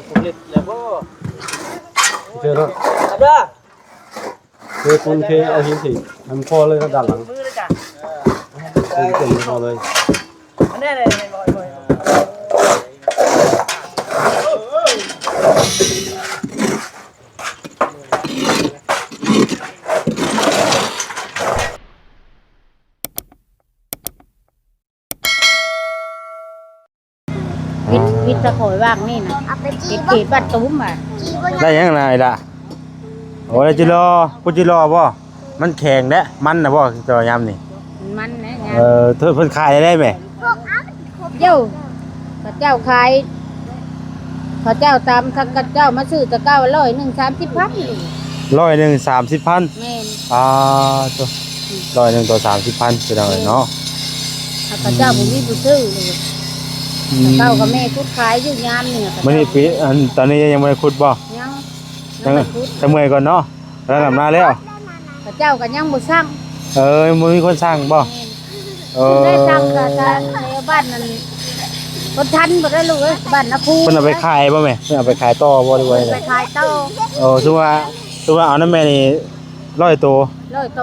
ເຮັດແລ້ວບໍ່ ເທເນາະ ເທປູນ ເທເອົາຫີນຖີບໃຫ້ມັນພໍເລີຍນະ ດ້ານຫຼັງ ເອີ ເທຈົນພໍເລີຍ. ວິດ ວິດຕະຂອຍວາກນີ້ນະ ເປັນເຂດບ້ານຕູມວ່າ ໄດ້ຫຍັງນະໄອ້ລະ? ໂອ້ ໄດ້ຈິລໍ ພຸດຈິລໍບໍ່? ມັນແຂງແດະ ມັນນະບໍ່? ເຈົ້າຍາມນີ້ ມັນແຫຼະຍາມ ເອີ ເພິ່ນ ເພິ່ນຂາຍໄດ້ແມ່? ໂຢ ເຂົາເຈົ້າຂາຍ ເຂົາເຈົ້າຕາມ ເຂົາເຈົ້າມາຊື້ແຕ່ເກົ່າ ຮ້ອຍໜຶ່ງສາມສິບພັນ ຮ້ອຍໜຶ່ງສາມສິບພັນ ແມ່ນ ປາໂທ້ ຮ້ອຍໜຶ່ງຕໍ່ສາມສິບພັນ ພີ່ນ້ອງເອີຍເນາະ ເຂົາເຈົ້າບໍ່ມີຜູ້ຊື້ເລີຍ ອືມ ເຂົາກໍແມ່ຂຸດຂາຍຢູ່ຍາມນີ້ ມື້ນີ້ປີ ອັນ ຕອນນີ້ຍັງບໍ່ໄດ້ຂຸດບໍ່? ຍັງ ຍັງບໍ່ໄດ້ຂຸດ ແຕ່ເມື່ອຍກ່ອນເນາະ ແລ້ວນຳໜ້າແລ້ວ ເຂົາເຈົ້າກໍຍັງບໍ່ສັ່ງ ເອີ ຍັງບໍ່ມີຄົນສັ່ງບໍ່? ແມ່ນ ເອີ ໄດ້ສັ່ງກໍຈາກແຖວບ້ານນັ້ນ ບໍ່ທັນບໍ່ໄດ້ລູກເອີຍ ບ້ານນາຄູ ເພິ່ນເອົາໄປຂາຍບໍ່ແມ່? ເພິ່ນເອົາໄປຂາຍຕໍ່ບໍ່ ຫຼືວ່າ ເພິ່ນໄປຂາຍຕໍ່ ເອີ ຄືວ່າ ຄືວ່າເອົານຳແມ່ນີ້ຮ້ອຍໂຕ ຮ້ອຍໂຕ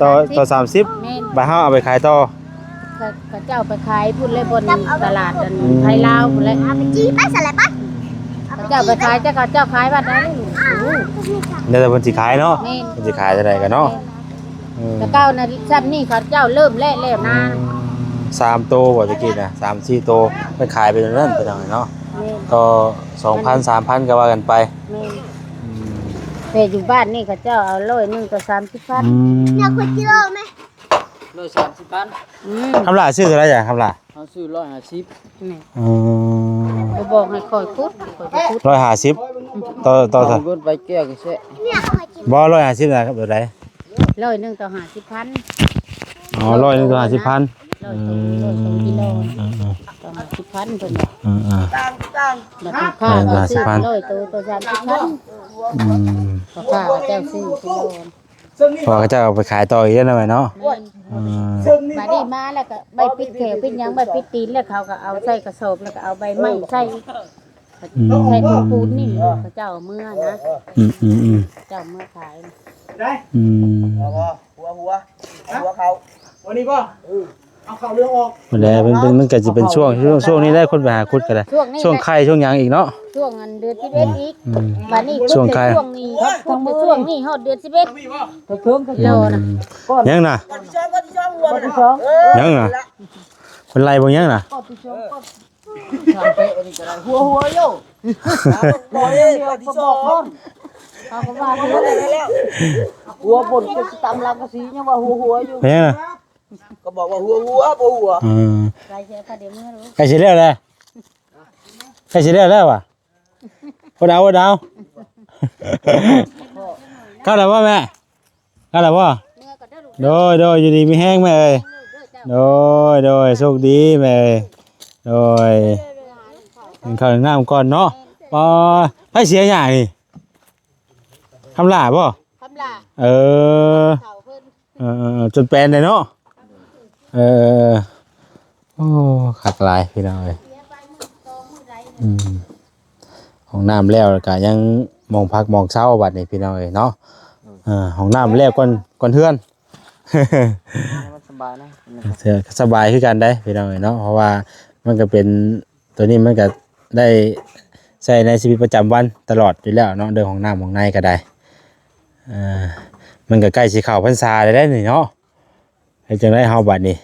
ຕໍ່ ຕໍ່ສາມສິບ ແມ່ນ ບາດເຮົາເອົາໄປຂາຍຕໍ່ ເຂົາ ເຂົາເຈົ້າໄປຂາຍພຸ້ນແຫຼະ ບ່ອນຕະຫຼາດອັນ ອືມ ໄທລາວພຸ້ນແຫຼະ ເອົາໄປຈີ່ໄປຊັ້ນແຫຼະໄປ ເຂົາເຈົ້າໄປຂາຍ ຈັກເຂົາເຈົ້າຂາຍວັດໃດ ແລ້ວແຕ່ເພິ່ນຊິຂາຍເນາະ ແມ່ນ ເພິ່ນຊິຂາຍເທົ່າໃດກໍເນາະ ແມ່ນ ເອີ ແຕ່ເກົ່ານະ ຊ່ຳນີ້ເຂົາເຈົ້າເລີ່ມແລ້ວ ແລ້ວນາ ອືມ ສາມໂຕບໍ່ ຕະກີ້ນະ ສາມສີ່ໂຕ ເພິ່ນຂາຍໄປແນວນັ້ນ ພີ່ນ້ອງເນາະ ແມ່ນ ຕໍ່ສອງພັນ ສາມພັນ ກໍວ່າກັນໄປ ແມ່ນ ອືມ ແຕ່ຢູ່ບ້ານນີ້ເຂົາເຈົ້າເອົາຮ້ອຍໜຶ່ງຕໍ່ສາມສິບພັນ ອືມ ຢາກໄປກິໂລແມ່ ຮ້ອຍສາມສິບພັນ ອືມ ຄຳຫຼ້າຊື້ເທົ່າໃດອະ ຄຳຫຼ້າ? ເຮົາຊື້ຮ້ອຍຫ້າສິບ ນີ້ ອືມ ໄປບອກໃຫ້ຂ້ອຍຂຸດ ຂ້ອຍໄປຂຸດ ຮ້ອຍຫ້າສິບ ຕໍ່ ຕໍ່ ເອົາເງິນໄປແກ້ວກໍແຊະ ບໍ່ ຮ້ອຍຫ້າສິບນະ ແບບໃດ? ຮ້ອຍໜຶ່ງຕໍ່ຫ້າສິບພັນ ອໍ ຮ້ອຍໜຶ່ງຕໍ່ຫ້າສິບພັນ ຮ້ອຍໂຕ ຮ້ອຍໂຕກິໂລ ອືມ ຕໍ່ຫ້າສິບພັນເພິ່ນວ່າ ອືມ ບາດນີ້ຂ້າກໍຊື້ຮ້ອຍໂຕຕໍ່ສາມສິບພັນ ອືມ ກໍຂ້າເຈົ້າຊື້ກິໂລ ເພາະວ່າເຂົາເຈົ້າເອົາໄປຂາຍຕໍ່ອີກເດ້ເນາະ ແມ່ນ ເນາະ ອືມ ບາດນີ້ມາແລ້ວກໍໃບປິດແຂ້ວປິດຫຍັງ ໃບປິດຕີນ ແລ້ວເຂົາກໍເອົາໃສ່ກະສອບ ແລ້ວກໍເອົາໃບໄມ້ໃສ່ ອືມ ໃສ່ຖົງປູນນີ້ ເຂົາເຈົ້າເອົາເມືອນະ ອືມໆໆ ເຈົ້າເອົາເມືອຂາຍ ໄດ້ ອືມ ຫົວ ຫົວ ຫົວເຂົາ ວັນນີ້ບໍ່? ເອີ ເອົາເຂົ້າເລື່ອງອອກ ແລ້ວມັນ ມັນ ມັນກໍຈະເປັນຊ່ວງ ຊ່ວງ ຊ່ວງນີ້ແຫຼະ ຄົນໄປຫາຂຸດກໍໄດ້ ຊ່ວງນີ້ແຫຼະ ຊ່ວງໄຂ່ ຊ່ວງຫຍັງອີກເນາະ ຊ່ວງອັນເດືອນສິບເອັດອີກ ອືມ ບາດນີ້ ຊ່ວງໄຂ່ ຊ່ວງນີ້ ຊ່ວງນີ້ຮອດເດືອນສິບເອັດ ເຖິງ ເຖິງ ເຖິງ ຍັງນະ ກ້ອນທີ່ສອງ ກ້ອນທີ່ສອງ ເອີ ຍັງນະ ເພິ່ນໄລ່ເບິ່ງຍັງນະ ກ້ອນທີ່ສອງ ກ້ອນ ທາງເຕະນີ້ກໍໄດ້ ຫົວ ຫົວຢູ່ ບໍ່ເດ້ ກ້ອນທີ່ສອງ ເຂົາກໍວ່າ ຫົວ ຫົວ ບົນກໍຊິຕາມຫຼັງກະສີ ຍັງວ່າ ຫົວ ຫົວ ຢູ່ ເປັນຫຍັງນະ? ກໍບອກວ່າຫົວ ຫົວ ບໍ່ຫົວ ເອີ ໃກ້ຊິແລ້ວແລ້ວ ໃກ້ຊິແລ້ວແລ້ວຫວາ ອົດເອົາ ອົດເອົາ ເຂົ້າແລ້ວບໍ່ແມ່? ເຂົ້າແລ້ວບໍ່? ໂດຍ ໂດຍ ຢູ່ດີມີແຮງແມ່ເອີຍ ໂດຍ ໂດຍ ໂຊກດີແມ່ເອີຍ ໂດຍ ກິນເຂົ້າກິນນ້ຳກ່ອນເນາະ ປາ ໃຜເສຍຫຍ້ານີ້? ຄຳຫຼ້າບໍ່? ຄຳຫຼ້າ ເອີ ເຂົາເພິ່ນ ເອີໆໆ ຈົນແປນໄດ້ເນາະ ເອີ ໂອ້ ຄັກຫຼາຍພີ່ນ້ອງເອີຍ ອືມ ຫ້ອງນ້ຳແລ້ວ ແລ້ວກະຍັງໝ່ອງພັກໝ່ອງເຊົາບັດນີ້ພີ່ນ້ອງເອີຍເນາະ ເອີ ຫ້ອງນ້ຳແລ້ວກ່ອນ ກ່ອນເຮືອນ ໃຫ້ມັນສະບາຍນະ ສະບາຍຄືກັນໄດ໋ພີ່ນ້ອງເອີຍເນາະ ເພາະວ່າມັນກະເປັນ ໂຕນີ້ມັນກະໄດ້ໃຊ້ໃນຊີວິດປະຈຳວັນຕະຫຼອດຢູ່ແລ້ວເນາະ ເລື່ອງຫ້ອງນ້ຳຫ້ອງໃນກະໄດ້ ເອີ ມັນກະໃກ້ຊິເຂົ້າພັນສາແລ້ວເດ້ນີ້ເນາະ ເຮັດຈັ່ງໃດເຮົາບັດນີ້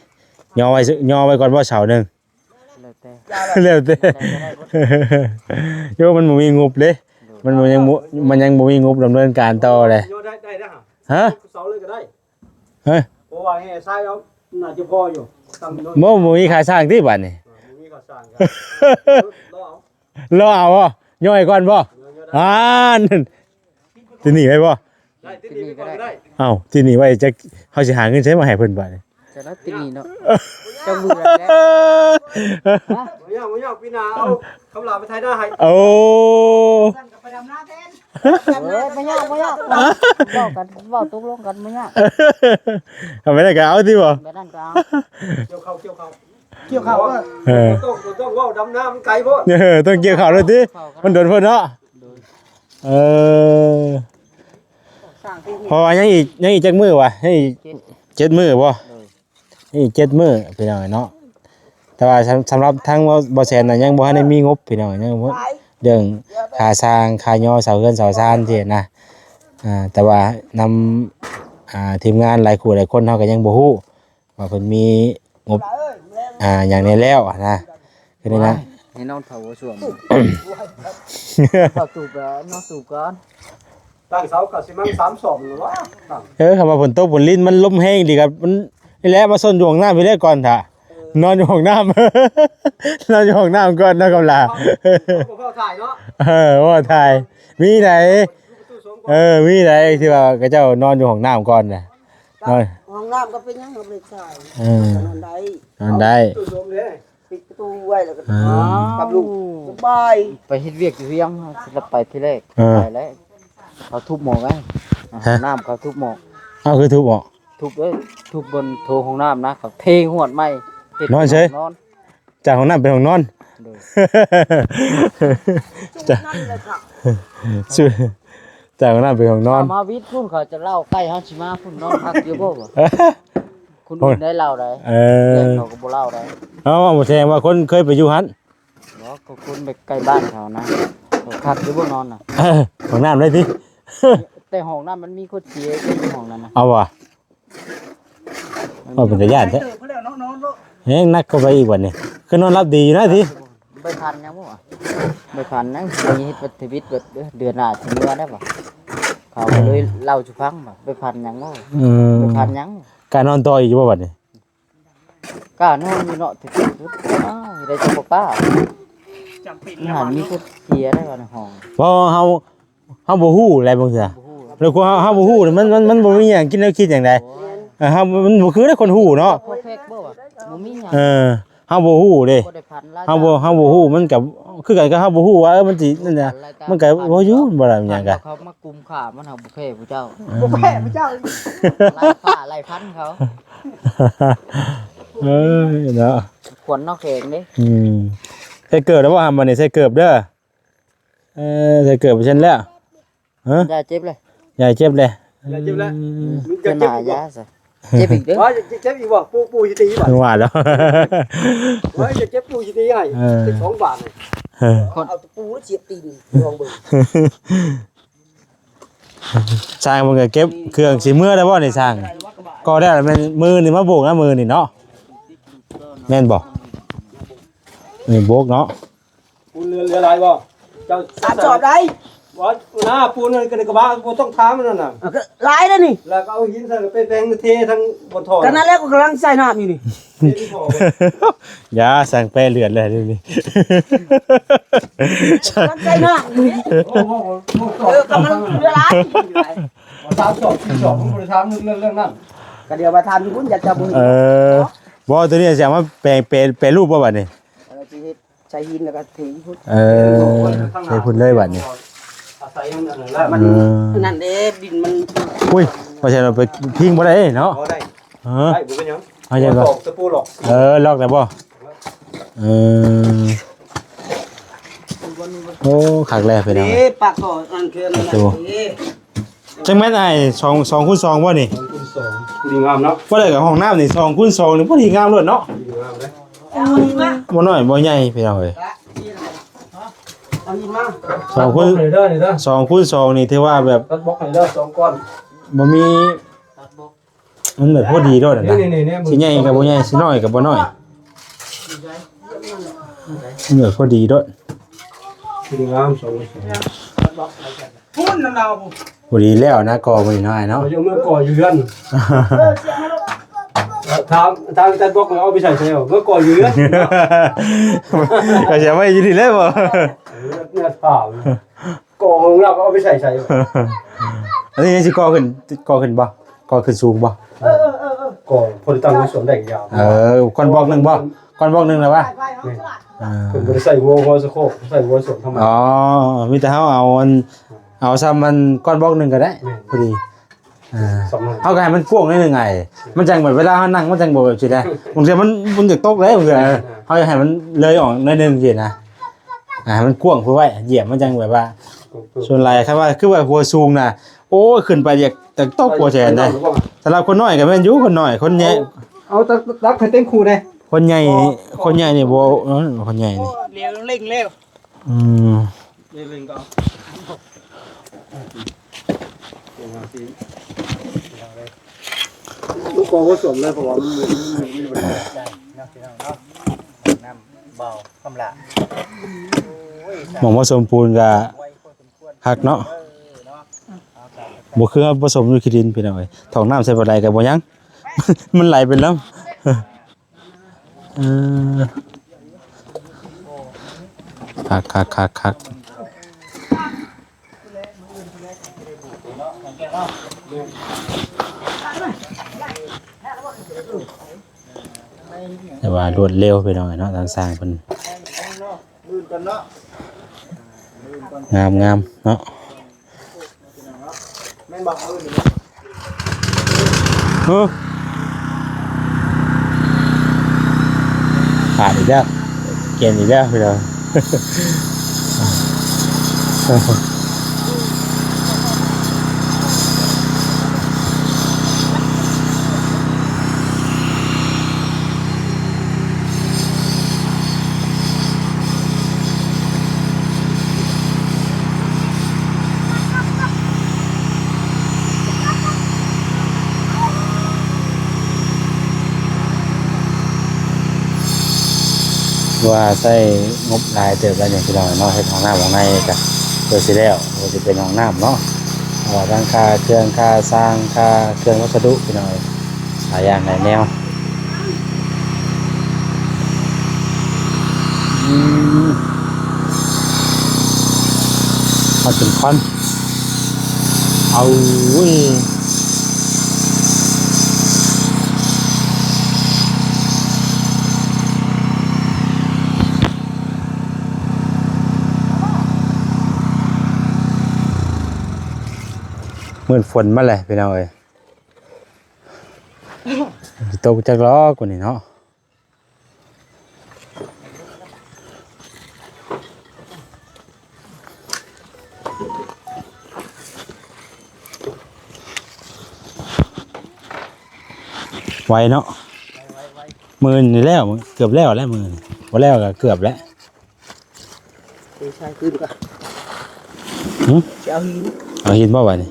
ຍໍໄວ້ ຍໍໄວ້ກ່ອນບໍ່ເສົາໜຶ່ງ ແລ້ວແຕ່ ແລ້ວແຕ່ ແລ້ວແຕ່ ໂຍ ມັນບໍ່ມີງົບເດ້ ໂດຍ ມັນບໍ່ ຍັງບໍ່ ມັນຍັງບໍ່ມີງົບດຳເນີນການຕໍ່ເດ້ ຍໍໄດ້ ໄດ້ນະ ຮະ ເສົາເລີຍກໍໄດ້ ເອີ ເພາະວ່າແຮ່ຊາຍເຮົາໜ້າຈະພໍຢູ່ ຕັ້ງຢູ່ໂນ່ນ ບໍ່ ບໍ່ມີຂາຊ່າງຕິບາດນີ້ ເອີ ບໍ່ມີຂາຊ່າງກໍ ລໍເອົາ ລໍເອົາບໍ ຍ່ອຍກ່ອນບໍ ຍ່ອຍ ຍ່ອຍໄດ້ ອ່ານ ຕິດໜີ້ໄວ້ບໍ ໄດ້ ຕິດໜີ້ໄວ້ກ່ອນກໍໄດ້ ເອົ້າ ຕິດໜີ້ໄວ້ ຈັກເຮົາຊິຫາເງິນໃສມາໃຫ້ເພິ່ນບາດນີ້ ຈະໄດ້ຕິດໜີ້ເນາະ ຈັກມື້ແລ້ວ ບໍ່ຍາກ ບໍ່ຍາກ ປີໜ້າເອົາຄຳຫຼ້າໄປໄຖນາໃຫ້ ໂອ້ ໄປດຳນາແທນ ເອີ ບໍ່ຍາກ ບໍ່ຍາກ ເວົ້າກັນ ເວົ້າຕົກລົງກັນ ບໍ່ຍາກ ເອົາໄປໄດ້ກໍເອົາຕິບໍ ແບບນັ້ນກໍເອົາ ກ່ຽວເຂົ້າ ກ່ຽວເຂົ້າ ກ່ຽວເຂົ້າກໍ ເອີ ຕ້ອງ ຕ້ອງເວົ້າດຳນາມັນໄກໂພດ ເອີ ຕ້ອງກ່ຽວເຂົ້າໂລດຕິ ມັນດົນໂພດເນາະ ເອີ ເພາະວ່າຍັງອີກ ຍັງອີກຈັກມື້ວະ ຍັງອີກເຈັດມື້ບໍ່? ນີ້ເຈັດມື້ພີ່ນ້ອງເອີຍເນາະ ແຕ່ວ່າສຳ ສຳລັບທາງ ບໍ່ ບໍ່ແສນນະ ຍັງບໍ່ທັນໄດ້ມີງົບພີ່ນ້ອງ ຍັງບໍ່ ເລື່ອງຄ່າສ້າງ ຄ່າຍໍເສົາເຮືອນເສົາຊານຊີ້ນະ ອ່າ ແຕ່ວ່ານຳ ອ່າ ທີມງານຫຼາຍຄູ່ຫຼາຍຄົນ ເຮົາກໍຍັງບໍ່ຮູ້ວ່າເພິ່ນມີງົບ ອ່າ ຫຍັງແດ່ແລ້ວນະ ຄືນີ້ນະ ໃຫ້ນອນເຝົ້າຫົວຊ່ວງ ເຝົ້າສູບແລ້ວນອນສູບກ່ອນ ຕັ້ງເສົາກໍຊິມັນສາມສອງນີ້ວະ ເອີ ຄຳວ່າຝົນຕົກຝົນລິນ ມັນລົມແຮງອີ່ຫຼີກໍ ມັນ ນີ້ແຫຼະ ມາຊົນຢູ່ຫ້ອງນ້ຳພີ້ແຫຼະກ່ອນຖ້າ ເອີ ນອນຢູ່ຫ້ອງນ້ຳ ນອນຢູ່ຫ້ອງນ້ຳກ່ອນເນາະ ກຳລາ ເຮົາ ເຮົາບໍ່ພໍຖ່າຍເນາະ ເອີ ບໍ່ພໍຖ່າຍ ມີໃດ ເອີ ມີໃດ ທີ່ວ່າເຂົາເຈົ້ານອນຢູ່ຫ້ອງນ້ຳກ່ອນນະ ນອນ ຫ້ອງນ້ຳກໍເປັນຫຍັງ ເຮົາບໍ່ໄດ້ຖ່າຍ ເອີ ນອນໄດ້ ນອນໄດ້ ຕູ້ໂສມເດ້ ປິດປະຕູໄວ້ແລ້ວກໍ ອ່າ ກັບລູກສະບາຍ ໄປເຮັດວຽກຢູ່ວຽງ ເຮົາຊິໄປທີແລກ ເອີ ໄປແລ້ວ ເຂົາທຸບໝອກໄງ ຮະ ນ້ຳເຂົາທຸບໝອກ ເອົາ ຄືທຸບອອກ ທຸບເລີຍ ທຸບບົນໂຖຫ້ອງນ້ຳນະ ເຂົາເທຮວດໃໝ່ ເຮັດ ນອນເສີຍ ນອນ ຈາກຫ້ອງນ້ຳເປັນຫ້ອງນອນ ໂດຍ ຈາກ ຈາກຫ້ອງນ້ຳເປັນຫ້ອງນອນ ເຂົາມາວິດພຸ້ນ ເຂົາຈະເລົ່າໃກ້ເຮົາຊິມາພຸ້ນ ນອນພັກຢູ່ບໍ່ວະ? ຄົນອື່ນໄດ້ເລົ່າໄດ໋ ເອີ ເພື່ອນເຂົາກໍບໍ່ເລົ່າໄດ໋ ເອົາ ບໍ່ແສດງວ່າຄົນເຄີຍໄປຢູ່ຫັ້ນ ບໍ່ ກໍຄົນໄປໃກ້ບ້ານເຂົານະ ເຂົາຄັກຢູ່ບໍ່ນອນນະ ເອີ ຫ້ອງນ້ຳໄດ້ຕິ ແຕ່ຫ້ອງນ້ຳມັນມີຄົນເສຍຢູ່ຫ້ອງນັ້ນນະ ເອົາວະ ມັນ ເອົາ ເປັນຕາຢ້ານແທ້ ເຕີບພຸ້ນແລ້ວເນາະ ນອນໂລດ ແຮງໜັກເຂົ້າໄປອີກບັດນີ້ ຄືນອນຫຼັບດີຢູ່ນະຕິ ບໍ່ໄດ້ພັນຫຍັງບໍ່ວະ ບໍ່ໄດ້ພັນຫຍັງ ມີເຮັດບັດທະວິດເບິດ ເດືອນໜ້າຊິເມືອແລ້ວບໍ່ ເຂົາກໍເລີຍເລົ່າສູ່ຟັງບໍ່ໄດ້ພັນຫຍັງບໍ່ ເອີ ບໍ່ໄດ້ພັນຫຍັງ ກະນອນຕໍ່ອີກຢູ່ບໍ່ບັດນີ້? ກ້ານອນຢູ່ເນາະ ແຕ່ເຈັບຢູ່ ອ້າວ ໄດ້ແຕ່ບໍ່ກ້າ ຈຳເປັນ ມັນຫັນມີຄົນເສຍໄດ້ວ່າໃນຫ້ອງ ເພາະເຮົາ ເຮົາບໍ່ຮູ້ແຫຼະບາງເທື່ອ ບໍ່ຮູ້ ແລ້ວຄົນເຮົາ ເຮົາບໍ່ຮູ້ນີ້ ມັນ ມັນ ມັນບໍ່ມີຫຍັງຄິດແນວຄິດຫຍັງໃດ ໂອ້ຍ ເອີ ເຮົາ ມັນບໍ່ຄືເດ້ຄົນຮູ້ເນາະ ບໍ່ແພກບໍ່ວະ ບໍ່ມີຫຍັງ ເອີ ເຮົາບໍ່ຮູ້ເດ້ ບໍ່ໄດ້ພັນລາຍ ເຮົາບໍ່ ເຮົາບໍ່ຮູ້ ມັນກໍຄືກັນກັບເຮົາບໍ່ຮູ້ວ່າ ເອີ ມັນຊິນັ້ນນະ ມັນກໍບໍ່ຢູ່ ບໍ່ໄດ້ຫຍັງກະ ເຂົາມາ ກຸມຂ້າມັນເຮົາບໍ່ແພ້ຜູ້ເຈົ້າ ເອີ ບໍ່ແພ້ຜູ້ເຈົ້າ ໄລ່ຂ້າໄລ່ພັນເຂົາ ເອີຍເນາະ ຂວັນເນາະແຂງເດ້ ອືມ ໃສ່ເກີບແລ້ວບໍ່ຫຳ ບັດນີ້ໃສ່ເກີບເດີ ເອີ ໃສ່ເກີບໄປຊັ້ນແລ້ວ ຮະ ຢ່າເຈັບເລີຍ ຢ່າເຈັບເລີຍ ຢ່າເຈັບແລ້ວ ອືມ ຢ່າເຈັບອີກບໍ່ ເຈັບອີກເດີ ວ່າເຈັບ ເຈັບອີກບໍ່ ປູ່ ປູ່ຊິຕີບໍ່ ວ່າແລ້ວ ວ່າຢ່າເຈັບ ປູ່ຊິຕີໃຫ້ ເອີ ສອງບາດ ເອີ ເອົາຕະປູສຽບຕີນລອງເບິ່ງ ຊ່າງເພິ່ນກໍເກັບເຄື່ອງຊິເມືອແລ້ວບໍ່ນີ້ຊ່າງ ກໍໄດ້ແລ້ວແມ່ນມື້ນີ້ມາໂບກນະມື້ນີ້ເນາະ ແມ່ນບໍ່ ນີ້ໂບກເນາະ ປູນເຫຼືອ ເຫຼືອຫຼາຍບໍ່ ເຈົ້າ ສາມສອບໄດ້ ວ່າໜ້າປູນນັ້ນກໍໄດ້ກະບະ ບໍ່ຕ້ອງຖາມນັ້ນນະ ເອີ ກໍຫຼາຍແລ້ວນີ້ ແລ້ວກໍເອົາຫີນໃສ່ ໄປແປງເທທາງບ່ອນທໍ່ ກໍນັ້ນແຫຼະ ກໍກຳລັງໃສ່ນ້ຳຢູ່ນີ້ ເທທີ່ທໍ່ ຢ່າ ຊ່າງແປເລືອດແລ້ວນີ້ ກຳລັງໃສ່ນ້ຳຢູ່ນີ້ ໂອ້ໂຫ ເອີ ກໍມັນເຫຼືອຫຼາຍ ສາມສອບ ສີ່ສອບ ບໍ່ໄດ້ຖາມເລື່ອງ ເລື່ອງນັ້ນ ກໍດຽວວ່າຖາມຢູ່ພຸ້ນ ຢາກຈະບໍ່ເຫັນ ເອີ ບໍ່ ໂຕນີ້ຊິເອົາມາແປງ ແປ ແປຮູບບໍ່ບັດນີ້ ເອີ ຊິເຮັດ ໃສ່ຫີນແລ້ວກໍເທຢູ່ພຸ້ນ ເອີ ເທພຸ້ນເລີຍບັດນີ້ ອາໄສມັນອັນນັ້ນແຫຼະ ມັນ ເອີ ອັນນັ້ນເດ້ ດິນມັນ ອຸ້ຍ ວ່າຊັ້ນເອົາໄປພິງບໍ່ໄດ້ເນາະ ບໍ່ໄດ້ ເອີ ໄດ້ ບໍ່ເປັນຫຍັງ ເອົາຫຍັງ ບໍ່ຕອກຕະປູຫຼອກ ເອີ ລັອກໄດ້ບໍ່ ເອີ ໂອ້ ຄັກແລ້ວພີ່ນ້ອງ ນີ້ປາກທໍ່ອັນຄືອັນນັ້ນ ປະຕູ ເດ້ ຈັກແມ່ນອ້າຍ ສອງ ສອງຄູນສອງບໍ່ນີ້ ສອງຄູນສອງ ດີງາມເນາະ ບໍ່ໄດ້ກັບຫ້ອງນ້ຳນີ້ ສອງຄູນສອງນີ້ ພໍດີງາມໂລດເນາະ ດີງາມເດ້ ບໍ່ນ້ອຍບໍ່ໃຫຍ່ພີ່ນ້ອງເອີຍ ເອົາຫີນມາ ສອງຄູນ ຕັດບລັອກໃຫ້ເດີ ນີ້ເດີ ສອງຄູນສອງນີ້ຖືວ່າແບບ ຕັດບລັອກໃຫ້ເດີ ສອງກ້ອນ ບໍ່ມີ ຕັດບລັອກ ມັນແບບພໍດີໂລດນະ ນີ້ໆໆ ຊິໃຫຍ່ກໍບໍ່ໃຫຍ່ ຊິນ້ອຍກໍບໍ່ນ້ອຍ ມັນແບບພໍດີໂລດ ດີງາມ ສອງ ພຸ້ນນຳລາວພຸ້ນ ພໍດີແລ້ວນະ ກໍບໍ່ນ້ອຍເນາະ ເອົາເມືອກໍ່ຢູ່ເຮືອນ ຖາມ ຖາມຈັດບລັອກເອົາໄປໃສ່ໃສ ເອົາເມືອກໍ່ຢູ່ເຮືອນ ກໍຊິເອົາໄວ້ຢູ່ນີ້ແຫຼະບໍ່ ເອີ ເມືອຖາມ ກໍຂອງລາວກໍເອົາໄປໃສ່ໃສ ອັນນີ້ຊິກໍ່ຂຶ້ນ ກໍ່ຂຶ້ນບໍ່ ກໍ່ຂຶ້ນສູງບໍ່ ເອີ ເອີ ເອີ ເອີ ກໍພໍໄດ້ຕັ້ງຫົວສວນໄດ້ຍາວ ເອີ ກ້ອນບລັອກໜຶ່ງບໍ່ ກ້ອນບລັອກໜຶ່ງແລ້ວວະ ນີ້ ອ່າ ເພິ່ນບໍ່ໄດ້ໃສ່ຫົວ ຫົວສະໂຄກ ໃສ່ຫົວສວນທຳມະດາ ອໍ ມີແຕ່ເຮົາເອົາອັນ ເອົາຊ່ຳມັນກ້ອນບລັອກໜຶ່ງກໍໄດ້ ແມ່ນ ພໍດີ ອ່າ ສອງ ເຮົາກໍໃຫ້ມັນກວ້າງໜ້ອຍໜຶ່ງອ້າຍ ມັນຈັ່ງແບບເວລາເຮົານັ່ງມັນຈັ່ງບໍ່ແບບຊີ້ນະ ບາງເທື່ອມັນ ມັນຢາກຕົກເດ້ ບາງເທື່ອເຮົາຢາກໃຫ້ມັນເລີຍອອກໜ້ອຍໜຶ່ງຊີ້ນະ ອ່າ ໃຫ້ມັນກວ້າງພຸ້ນໄວ້ ຢຽບມັນຈັ່ງແບບວ່າ ສ່ວນຫຼາຍຄັນວ່າ ຄືວ່າຫົວສູງນະ ໂອ້ຍ ຂຶ້ນໄປຢາກ ຢາກຕົກຫົວແຕກໄດ໋. ສຳລັບຄົນນ້ອຍກໍແມ່ນຢູ່ ຄົນນ້ອຍ ຄົນໃຫຍ່ ເອົາ ເອົາຕັກ ຕັກໃຫ້ເຕັມຄູ່ແດ່ ຄົນໃຫຍ່ ຄົນໃຫຍ່ນີ້ບໍ່ ເອີ ຄົນໃຫຍ່ນີ້ ເລັງແລ້ວ ອືມ ບໍ່ພໍສົມເລີຍ ເພາະວ່າມັນ ມັນ ມັນ ມັນ ນ້ຳເບົາຄຳຫຼາ ໝ່ອງວ່າສົມປູນກໍຄັກເນາະ ບໍ່ຄືເຮົາປະສົມຢູ່ຂີ້ດິນ ພີ່ນ້ອງເອີຍ ຖອກນ້ຳໃສ່ປານໃດກໍບໍ່ຍັງ ມັນໄຫຼໄປນຳ. ເອີ ຄັກໆໆໆ ແຕ່ວ່າລວດເລັວ ພີ່ນ້ອງເອີຍເນາະ ທາງຊ່າງເພິ່ນ ງາມໆເນາະ. ແມ່ນບໍ່? ເອີ ພາດອີກແລ້ວ ກຽນອີກແລ້ວພີ່ນ້ອງ. ວ່າໃຊ້ງົບຫຼາຍເຕີບແລ້ວນີ້ພີ່ນ້ອງເນາະ ເຮັດຫ້ອງນ້ຳຫ້ອງໃນກະເກືອບຊິແລ້ວ ບໍ່ວ່າຊິເປັນຫ້ອງນ້ຳເນາະ ເພາະວ່າທັງຄ່າເຄື່ອງ ຄ່າຊ່າງ ຄ່າເຄື່ອງວັດສະດຸພີ່ນ້ອງເອີຍ ຫຼາຍຢ່າງຫຼາຍແນວ. ອືມ ຄວັນເປັນຄວັນ ເອົາເວີຍ ມື້ນີ້ຝົນມາແລ້ວພີ່ນ້ອງເອີຍ. ຊິຕົກຈັກຫຼໍກວ່ານີ້ເນາະ ໄວເນາະ ມື້ນີ້ແລ້ວ ເກືອບແລ້ວແລ້ວ ມື້ນີ້ບໍ່ແລ້ວກໍເກືອບແລ້ວ. ໄປຊາຍຄືນກ່ອນ ຫຶ? ຊິເອົາຫີນ ເອົາຫີນບໍ່ບາດນີ້?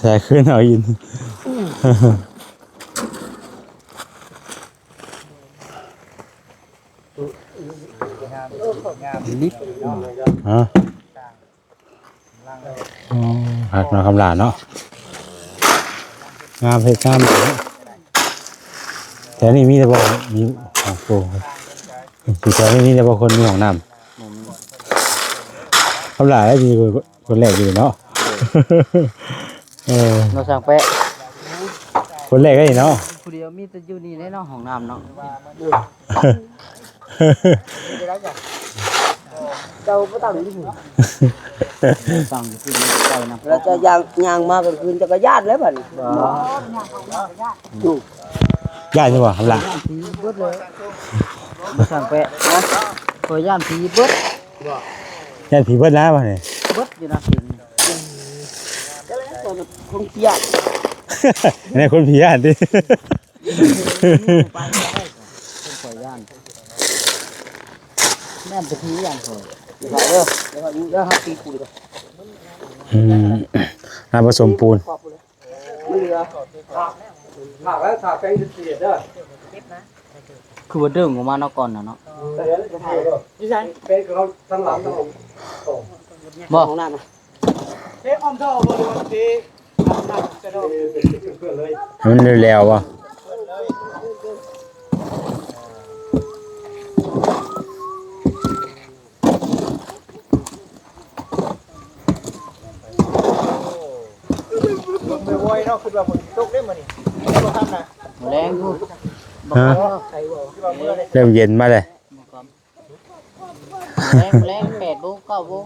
ຊາຍຄືນເອົາຫີນ ອືມ ງາມ ງາມ ຮະ? ອໍ ຄັກເນາະ ຄຳຫຼາເນາະ ງາມ ເຮັດງາມເນາະ. ແຖວນີ້ມີແຕ່ບໍ່ ມີ ໂອ້ໂຫ ຢູ່ແຖວນີ້ມີແຕ່ບໍ່ຄົນມີຫ້ອງນ້ຳ ຄຳຫຼາໄດ້ມີຄົນແລກຢູ່ເນາະ ເອີ ເນາະ ຊ່າງແປະ ຄົນແລກໄດ້ເນາະ ຜູ້ດຽວມີແຕ່ຢູ່ນີ້ແຫຼະເນາະ ຫ້ອງນ້ຳເນາະ. ເຈົ້າບໍ່ຕັ້ງຢູ່ພຸ້ນ ຕັ້ງຢູ່ພຸ້ນ ເຈົ້ານຳ ແລ້ວເຈົ້າຍ່າງ ຍ່າງມາກາງຄືນ ເຈົ້າກໍຢ້ານແລ້ວບັດນີ້ ບໍ່ ຢ້ານຢູ່ບໍ່ ຄຳຫຼາ? ຢ້ານຜີເບິດເລີຍ ບໍ່ຊ່າງແປະນະ ຂ້ອຍຢ້ານຜີເບິດ ຢ້ານຜີເບິດແລ້ວບັດນີ້ ເບິດຢູ່ນະ ເຖິງ ຄົນຂີ້ຢ້ານ ອັນນີ້ຄົນຜີຢ້ານຕິ. ຂ້ອຍຢ້ານ ຢ້ານແຕ່ຜີຢ້ານຂ້ອຍ ເດີ ເດີ ເດີ ຫາຕີປູນກ່ອນ ອືມ ມາປະສົມປູນ ມັນເຫຼືອ ຖາກ ຖາກແລ້ວ ຖາກແປງເສຍເດີ ຄືວ່າດຶງອອກມາເນາະ ກ່ອນນະເນາະ ຢູ່ໃສ ແປງເຂົາທາງຫຼັງ ບໍ່ ຫ້ອງນ້ຳ ເທອ້ອມທໍ່ບໍ່ ຫຼືວ່າເທ ໃຫ້ມັນແຫຼວໆບໍ່? ບໍ່ບໍ່ເນາະ ຄິດວ່າຝົນຊິຕົກເດ້ມື້ນີ້ ບໍ່ທັນນະ ແລງຢູ່ ຮະ? ເລີ່ມເຢັນມາແລ້ວ. ແລງ ແລງແປດໂມງ ເກົ້າໂມງ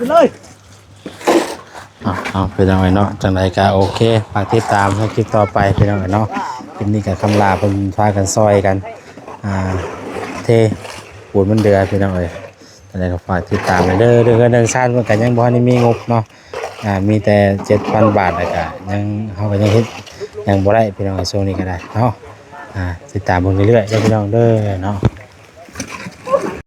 ເອົາ ເອົາ ພີ່ນ້ອງເອີຍເນາະ ຈັ່ງໃດກໍໂອເຄ ຝາກຕິດຕາມໃນຄລິບຕໍ່ໄປ ພີ່ນ້ອງເອີຍເນາະ. ຄລິບນີ້ກໍຄຳລາເພິ່ນພາກັນຊ່ອຍກັນ ອ່າ ເທປູນມັນເດືອ ພີ່ນ້ອງເອີຍ. ຈັ່ງໃດກໍຝາກຕິດຕາມເດີ ເລື່ອງເຮືອນເລື່ອງຊານເພິ່ນກໍຍັງບໍ່ທັນໄດ້ມີງົບເນາະ ອ່າ ມີແຕ່ເຈັດພັນບາດ ແລ້ວກໍຍັງ ເຮົາກໍຍັງເຮັດຫຍັງບໍ່ໄດ້ ພີ່ນ້ອງເອີຍ ຊ່ວງນີ້ກໍໄດ້ເນາະ. ອ່າ ຕິດຕາມເບິ່ງເລື້ອຍໆເດີ ພີ່ນ້ອງເດີເນາະ.